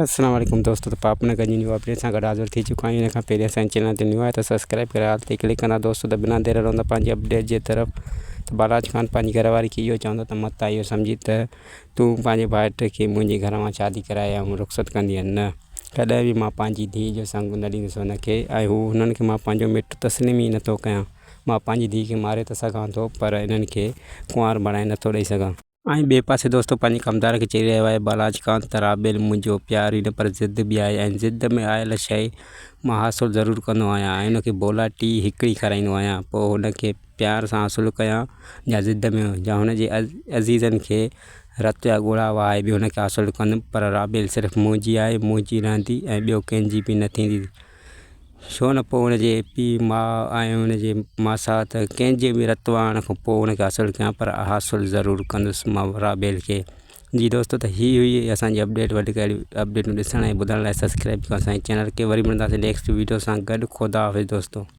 السلام عليڪم دوستو ته پاپ نگر جي نيو اپڊيٽ سان گڏ حاضر ٿي چڪا آهيون ان کان پهرين اسان جي چينل تي نيو آهي ته سبسڪرائب ڪري آل تي ڪلڪ ڪندا دوستو ته بنا دير هلون ٿا پنهنجي اپڊيٽ جي طرف ته بالاچ خان پنهنجي گهر واري کي اهو چوندو ته متان اهو سمجهي ته تون پنهنجي ڀائٽ کي منهنجي گهر مان شادي ڪرائي ۽ رخصت ڪندين نه ڪڏهن به مان پنهنجي ڌيء جو سڱ نه ڏيندس هن کي ۽ هو هنن کي مان پنهنجو مٽ تسليم ئي نٿو ڪيان مان پنهنجي ڌيء کي ماري ته سگهان ٿو پر انهن کي ڪنوار بڻائي نٿو ڏئي سگهان. ۽ ٻئي پاسي دوستو پنهنجي ڪمدار کي چئي رهيو آهي بالاچ خان ته رابيل منهنجو پيار ئي نه پر ضد به آهي ۽ ضد ۾ آيل شيء مان حاصل ضرور ڪندو آهيان ۽ ان کي بولاٽي هڪڙي کارائيندو آهيان پوء هن کي پيار سان حاصل ڪيان يا ضد ۾ يا هن جي عزيزن کي رت جا ڳوڙها وهائي به هن کي حاصل ڪندم پر رابيل صرف منهنجي آهي منهنجي رهندي ۽ ٻيو ڪنهن جي به نه ٿيندي. ڇو نه پوء ان جي پيء ماء ۽ ان جي ماسات ڪنهن جي به رت وهائڻ کان پوء ان کي حاصل ڪيان پر حاصل ضرور ڪندس مان رابيل کي جي دوستو ته هي هئي اسان جي اپڊيٽ وڌيڪ اهڙيون اپڊيٽون ڏسڻ ۽ ٻڌڻ لاء سبسڪرائب ڪيو اسان جي چينل کي وري ملنداسين نيڪسٽ ويڊيو سان گڏ خدا حافظ دوستو.